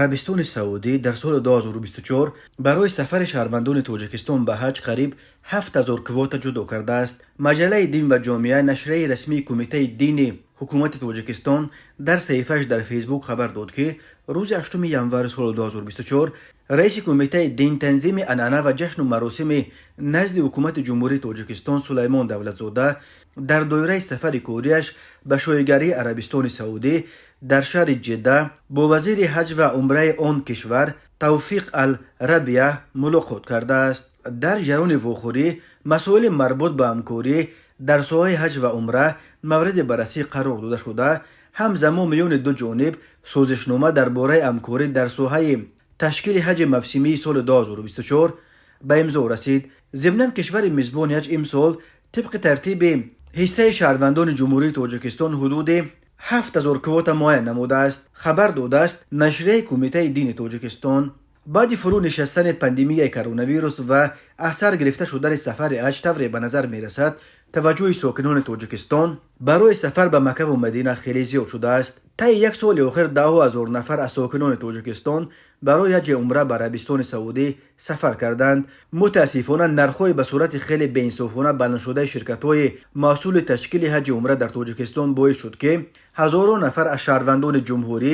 Арабистони Саудӣ дар соли 2024 барои сафари шаҳрвандони Тоҷикистон ба ҳаҷ қариб 7000 квота ҷудо кардааст. Маҷаллаи «Дин ва ҷомеа», нашрияи расмии Кумитаи дини ҳукумати Тоҷикистон, дар саҳифааш дар Фейсбук хабар дод, ки рӯзи 8 январи соли 2024 раиси Кумитаи дин, танзими анъана ва ҷашну маросими назди ҳукумати Ҷумҳурии Тоҷикистон Сулаймон Давлатзода дар доираи сафари кориаш ба Шоҳигарии Арабистони Саудӣ дар шаҳри Ҷидда бо вазири ҳаҷ ва умраи он кишвар Тавфиқ ал Рабия мулоқот кардааст. Дар ҷараёни вохӯрӣ масоили марбут ба ҳамкорӣ дар соҳаи ҳаҷ ва умра мавриди баррасӣ қарор дода шуда, ҳамзамон миёни ду ҷониб созишнома дар бораи ҳамкорӣ дар соҳаи ташкили ҳаҷи мавсимии соли 2024 ба имзо расид. Зимнан, кишвари мизбони ҳаҷ имсол тибқи тартиби ҳиссаи шаҳрвандони Ҷумҳурии Тоҷикистон ҳудуди 7000 квота муайян намудааст, хабар додааст нашрияи Кумитаи дини Тоҷикистон. Баъди фурӯ нишастани пандемияи коронавирус ва аз сар гирифта шудани сафари ҳаҷ, тавре ба назар мерасад, таваҷҷӯҳи сокинони Тоҷикистон барои сафар ба Маккаву Мадина хеле зиёд шудааст. Таи як соли охир даҳҳо ҳазор нафар аз сокинони Тоҷикистон барои ҳаҷи умра ба Арабистони Саудӣ сафар карданд. Мутаассифона, нархҳои ба сурати хеле беинсофона баландшудаи ширкатҳои масъули ташкили ҳаҷи умра дар Тоҷикистон боис шуд, ки ҳазорон нафар аз шаҳрвандони ҷумҳурӣ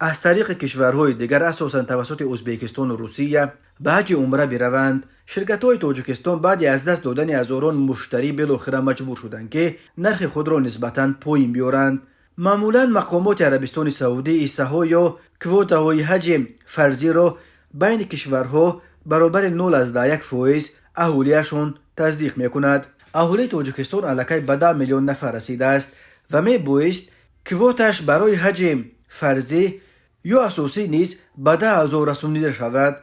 аз тариқи кишварҳои дигар, асосан тавассути Ӯзбекистону Русия, ба ҳаҷи умра бираванд. Ширкатҳои Тоҷикистон баъди аз даст додани ҳазорон муштарӣ билохира маҷбур шуданд, ки нархи худро нисбатан поин биёранд. Маъмулан мақомоти Арабистони Саудӣ ҳиссаҳо ё квотаҳои ҳаҷи фарзиро байни кишварҳо баробари 0,1% аҳолиашон тасдиқ мекунад. Аҳолии Тоҷикистон аллакай ба 10 миллион нафар расидааст ва мебоист квотааш барои ҳаҷи фарзӣ ё асосӣ низ ба 10 000 расонида шавад.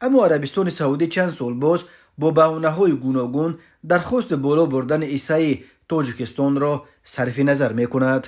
Аммо Арабистони Саудӣ чанд сол боз бо баҳонаҳои гуногун дархости боло бурдани ҳиссаи Тоҷикистонро сарфи назар мекунад.